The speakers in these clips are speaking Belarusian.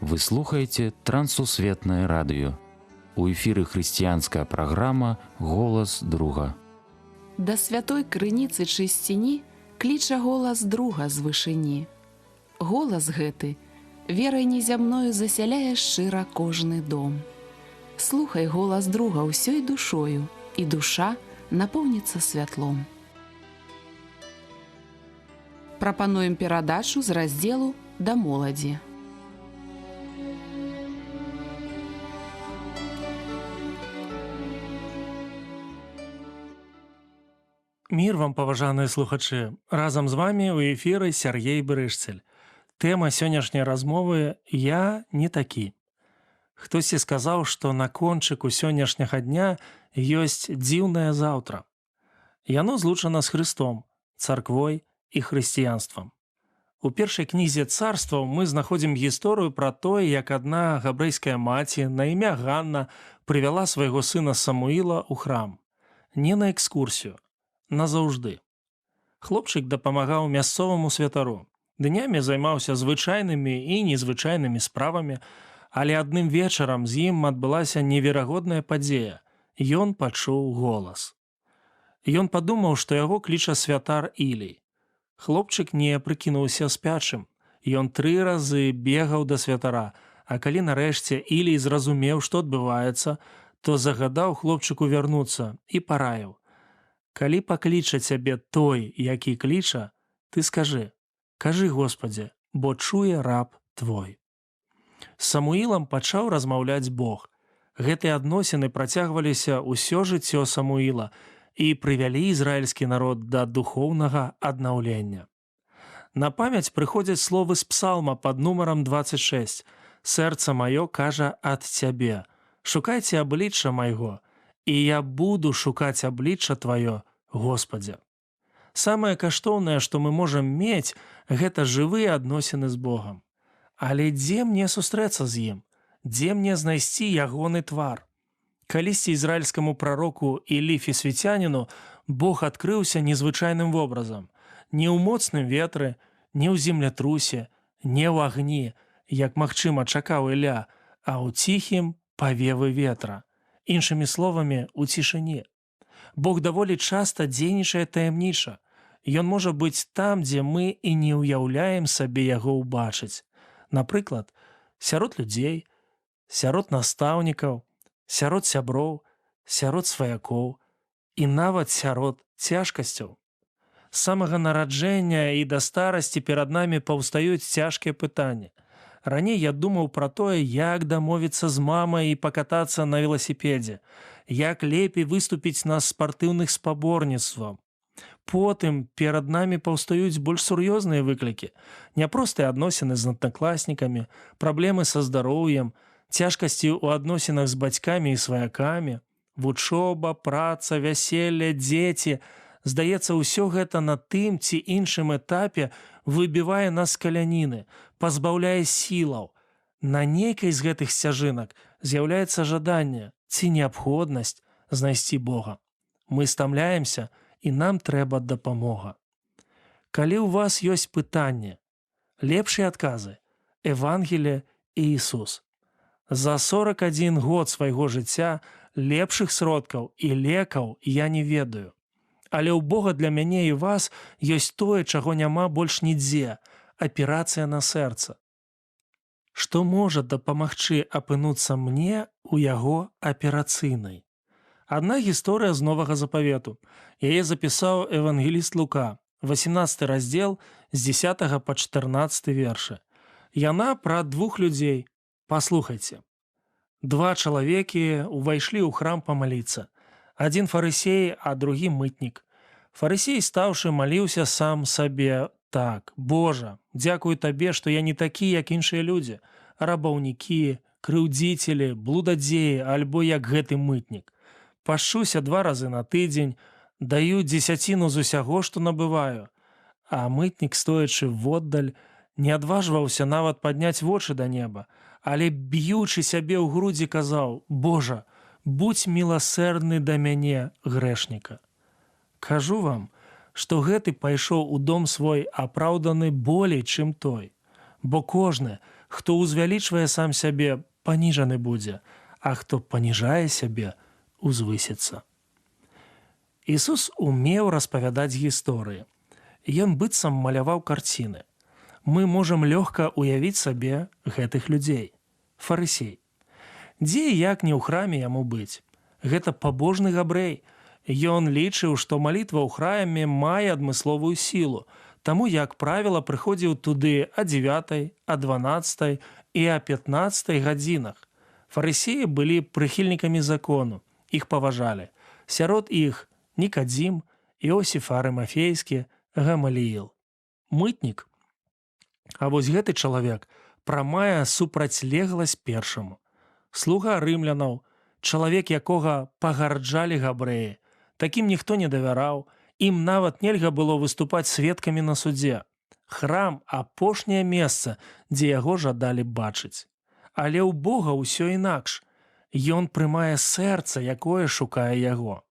Вы слухаеце Трансусветнае радыё. У эфіры хрысціянская праграма «Голас друга». Да святой крыніцы чысціні кліча голас друга з вышыні. Голас гэты верай незямною засяляе шчыра кожны дом. Слухай голас друга ўсёй душою, і душа напоўніцца святлом. Прапануем перадачу з раздзелу да моладзі. Мір вам, паважаныя слухачы. Разам з вамі ў эфіры Сяргей Брышцель. Тэма сённяшняй размовы «Я не такі». Хтосьці сказаў, што на кончыку сённяшняга дня ёсць дзіўнае заўтра. Яно злучана з Хрыстом, царквой і хрысціянствам. У першай кнізе царстваў мы знаходзім гісторыю пра тое, як адна габрэйская маці на імя Ганна прывяла свайго сына Самуіла ў храм. Не на экскурсію, назаўжды. Хлопчык дапамагаў мясцоваму святару. Днямі займаўся звычайнымі і незвычайнымі справамі, але адным вечарам з ім адбылася неверагодная падзея. Ён пачуў голас. Ён падумаў, што яго кліча святар Ілій. Хлопчык не прыкінуўся спячым. Ён тры разы бегаў да святара, а калі нарэшце Ілій зразумеў, што адбываецца, то загадаў хлопчыку вярнуцца і параіў: «Калі пакліча цябе той, які кліча, ты скажы: кажы, Госпадзе, бо чуе раб твой». З Самуілам пачаў размаўляць Бог. Гэтыя адносіны працягваліся ўсё жыццё Самуіла і прывялі ізраільскі народ да духоўнага аднаўлення. На памяць прыходзяць словы з псалма пад нумарам 26. «Сэрца маё кажа ад цябе, шукайце аблічча майго, і я буду шукаць аблічча тваё, Госпадзе». Самае каштоўнае, што мы можам мець, гэта жывыя адносіны з Богам. Але дзе мне сустрэцца з ім? Дзе мне знайсці ягоны твар? Калісьці ізраільскаму прароку Іллі Фесвіцяніну Бог адкрыўся незвычайным вобразам. Не ў моцным ветры, не ў землятрусе, не ў агні, як, магчыма, чакаў Ілля, а ў ціхім павевы ветра. Іншымі словамі, у цішыні. Бог даволі часта дзейнічае таямніча. Ён можа быць там, дзе мы і не ўяўляем сабе яго ўбачыць. Напрыклад, сярод людзей, сярод настаўнікаў, сярод сяброў, сярод сваякоў і нават сярод цяжкасцяў. З самага нараджэння і да старасці перад намі паўстаюць цяжкія пытанні. Раней я думаў пра тое, як дамовіцца з мамай і пакатацца на веласіпедзе, як лепей выступіць на спартыўных спаборніцтвах. Потым перад намі паўстаюць больш сур'ёзныя выклікі, няпростыя адносіны з аднакласнікамі, праблемы са здароўем, цяжкасці ў адносінах з бацькамі і сваякамі, вучоба, праца, вяселле, дзеці. Здаецца, ўсё гэта на тым ці іншым этапе выбівае нас з каляніны, пазбаўляе сілаў. На нейкай з гэтых сцяжынак з'яўляецца жаданне ці неабходнасць знайсці Бога. Мы стамляемся, і нам трэба дапамога. Калі ў вас ёсць пытанне, лепшыя адказы – Евангелие і Ісус. За 41 год свайго жыцця лепшых сродкаў і лекаў я не ведаю. Але ў Бога для мяне і вас ёсць тое, чаго няма больш нідзе – аперацыя на сэрца. Што можа дапамагчы апынуцца мне ў яго аперацыйнай? Адна гісторыя з Новага Запавету. Яе запісаў евангеліст Лука, 18 раздзел з 10 па 14 вершы. Яна пра двух людзей. Паслухайце. Два чалавекі ўвайшлі ў храм памаліцца. Адзін фарысей, а другі мытнік. Фарысей, стаўшы, маліўся сам сабе так: «Божа, дзякую табе, што я не такі, як іншыя людзі, рабаўнікі, крыўдзіцелі, блудадзеі, альбо як гэты мытнік. Пашчуся 2 разы на тыдзень, даю дзесяціну з усяго, што набываю». А мытнік, стоячы воддаль, не адважваўся нават падняць вочы да неба, але, б'ючы сябе ў грудзі, казаў: «Божа, будзь міласэрны да мяне, грэшніка». Кажу вам, што гэты пайшоў у дом свой апраўданы болей, чым той. Бо кожны, Хто ўзвялічвае сам сябе, паніжаны будзе, а хто паніжае сябе, узвысіцца. Ісус умеў распавядаць гісторыі. Ён быццам маляваў карціны. Мы можам лёгка ўявіць сабе гэтых людзей. Фарысей. Дзе і як не ў храме яму быць? Гэта пабожны габрэй. Ён лічыў, што малітва ў храме мае адмысловую сілу, таму, як правіла, прыходзіў туды а 9, а 12 і а 15 гадзінах. Фарысеі былі прыхільнікамі закону, іх паважалі. Сярод іх Нікадзім, Іосіф Арымафейскі, Гамалііл. Мытнік. А вось гэты чалавек прамая супрацьлегласць першаму. Слуга рымлянаў, чалавек, якога пагарджалі габрэі. Такім ніхто не давяраў, ім нават нельга было выступаць сведкамі на судзе. Храм апошняе месца, дзе яго жадалі бачыць. Але ў Бога ўсё інакш. Ён прымае сэрца, якое шукае яго.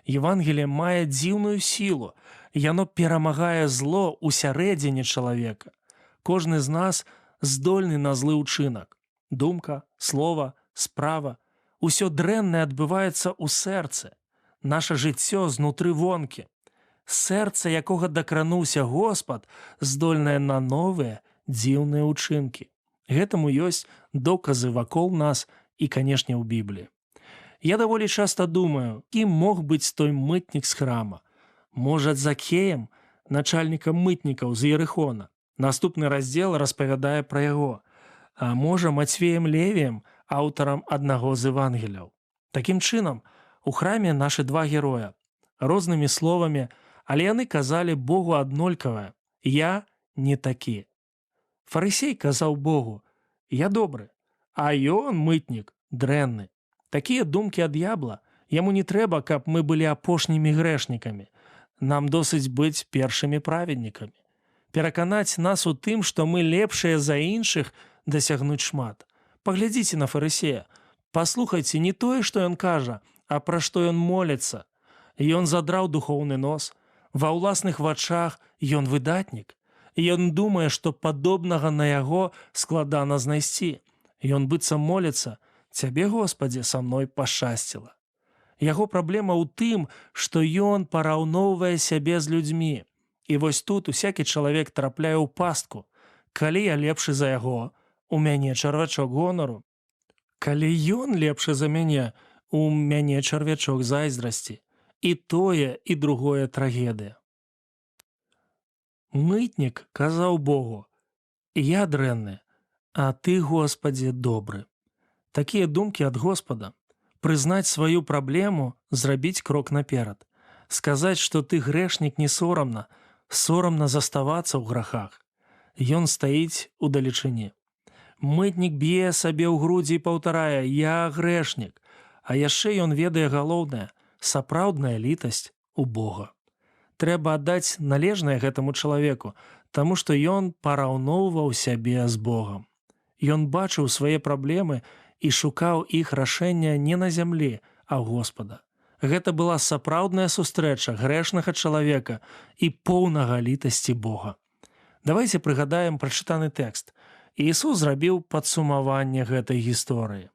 Евангелие мае дзіўную сілу. Яно перамагае зло ў сярэдзіне чалавека. Кожны з нас здольны на злы ўчынак. Думка, слова, справа. Усё дрэннае адбываецца ў сэрцы. Наша жыццё знутры вонкі. Сэрца, якога дакрануўся Господ, здольнае на новыя дзіўныя ўчынкі. Гэтаму ёсць доказы вакол нас і, канешне, ў Бібліі. Я даволі часта думаю, кім мог быць той мытнік з храма. Можа, Закеем, начальнікам мытнікаў з Ерыхона. Наступны раздзел распавядае пра яго. А можа, Мацвеем Левіем, аўтарам аднаго з Евангеляў. Такім чынам, у храме нашы два героя. Рознымі словамі, але яны казалі Богу аднолькавае: «Я не такі». Фарысей казаў Богу: «Я добры», а ён, мытнік, дрэнны. Такія думкі ад д'ябла. Яму не трэба, каб мы былі апошнімі грэшнікамі. Нам досыць быць першымі праведнікамі. Пераканаць нас у тым, што мы лепшыя за іншых, дасягнуць шмат. Паглядзіце на фарысея. Паслухайце не тое, што ён кажа, а пра што ён моліцца. Ён задраў духоўны нос. Ва ўласных вачах ён выдатнік. Ён думае, што падобнага на яго складана знайсці. Ён быццам моліцца: «Цябе, Госпадзе, са мной пашчасціла». Яго праблема ў тым, што ён параўноўвае сябе з людзьмі. І вось тут усякі чалавек трапляе ў пастку. Калі я лепшы за яго, у мяне чарвячок гонару. Калі ён лепшы за мяне, у мяне чарвячок зайздрасці. І тое, і другое трагедыя. Мытнік казаў Богу: «Я дрэнны, а ты, Госпадзе, добры». Такія думкі ад Господа. Прызнаць сваю праблему, зрабіць крок наперад. Сказаць, што ты грэшнік, не сорамна, сорамна заставацца ў грахах. Ён стаіць у далечыні. Мытнік б'е сабе ў грудзі і паўтарае: «Я грэшнік». А яшчэ ён ведае галоўнае: сапраўдная літасць у Бога. Трэба аддаць належнае гэтаму чалавеку, таму што ён параўноўваў сябе з Богам. Ён бачыў свае праблемы і шукаў іх рашэння не на зямлі, а ў Господа. Гэта была сапраўдная сустрэча грэшнага чалавека і поўнага літасці Бога. Давайце прыгадаем прачытаны тэкст. Ісус зрабіў падсумаванне гэтай гісторыі.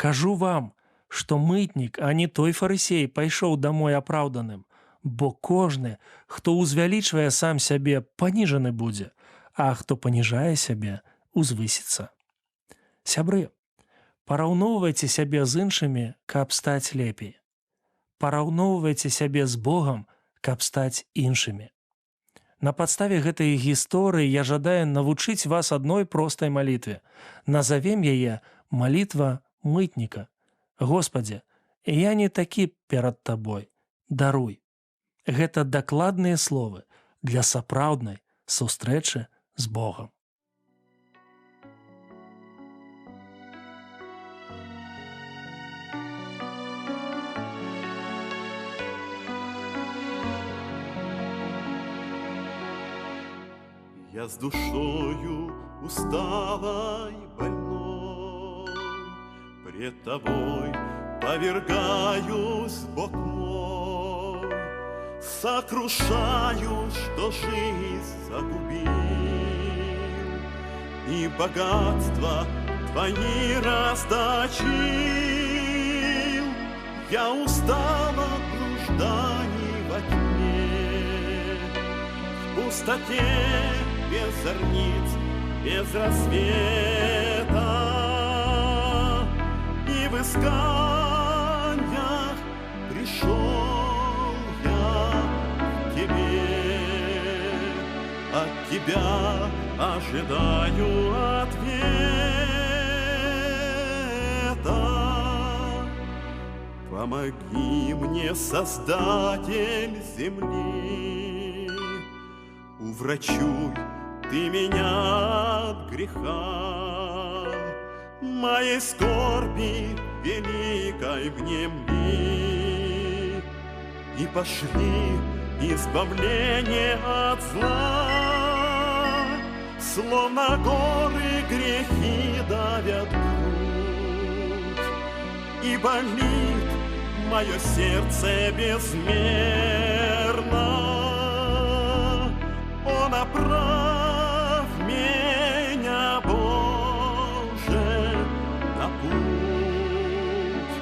Кажу вам, што мытнік, а не той фарысей, пайшоў домой апраўданым, бо кожны, хто ўзвялічвае сам сябе, паніжаны будзе, а хто паніжае сябе, узвысіцца. Сябры, параўноўвайце сябе з іншымі, каб стаць лепей. Параўноўвайце сябе з Богам, каб стаць іншымі. На падставе гэтай гісторыі я жадаю навучыць вас адной простай малітве. Назавем яе малітва мытніка. Госпадзе, я не такі перад табой. Даруй. Гэта дакладныя словы для сапраўднай сустрэчы з Богам. Я с душою усталой, больной, пред тобой повергаюсь, Бог мой, сокрушаю, что жизнь загубил, И богатства Твои расточил. Я устал от блужданий во тьме, в пустоте без зорниц, без рассвета, и в исканьях пришел я к Тебе. От Тебя ожидаю ответа. Помоги мне, Создатель земли, уврачуй Ты меня от греха, моей скорби великой внемли, и пошли избавление от зла, словно горы грехи давят грудь, и болит мое сердце безмерно. О, направь меня, Боже, на путь,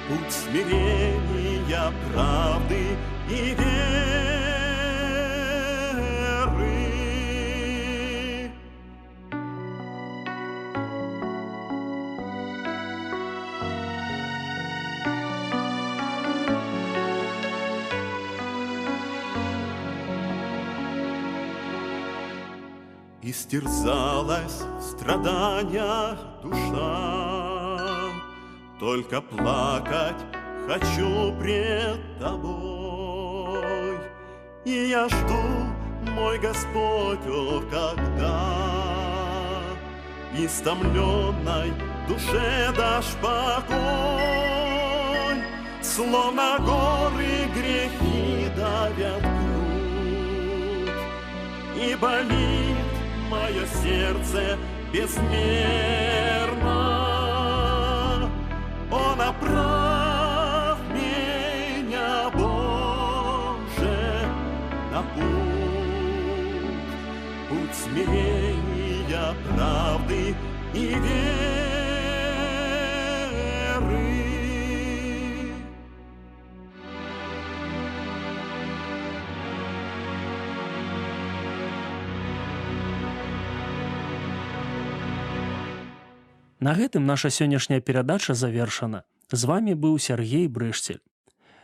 путь смирения, правды и веры. Истерзалась в страданиях душа, только плакать хочу пред Тобой. И я жду, мой Господь, о, когда истомленной душе дашь покой, словно горы грехи давят грудь, и болит мое сердце безмерно. О, направь меня, Боже, на путь, путь смирения, правды и веры. На гэтым наша сённяшняя перадача завершана. З вамі быў Сяргей Брышцель.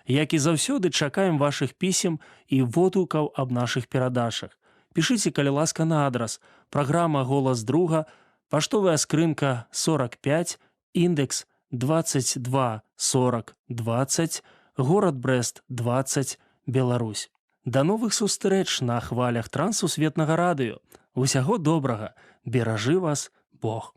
Як і заўсёды, чакаем вашых пісем і водгукаў аб нашых перадачах. Пішыце, калі ласка, на адрас: праграма «Голас друга», паштовая скрынка 45, індекс 22 40 20, горад Брэст 20, Беларусь. Да новых сустрэч на хвалях Трансусветнага радыё. Усяго добрага, беражы вас Бог.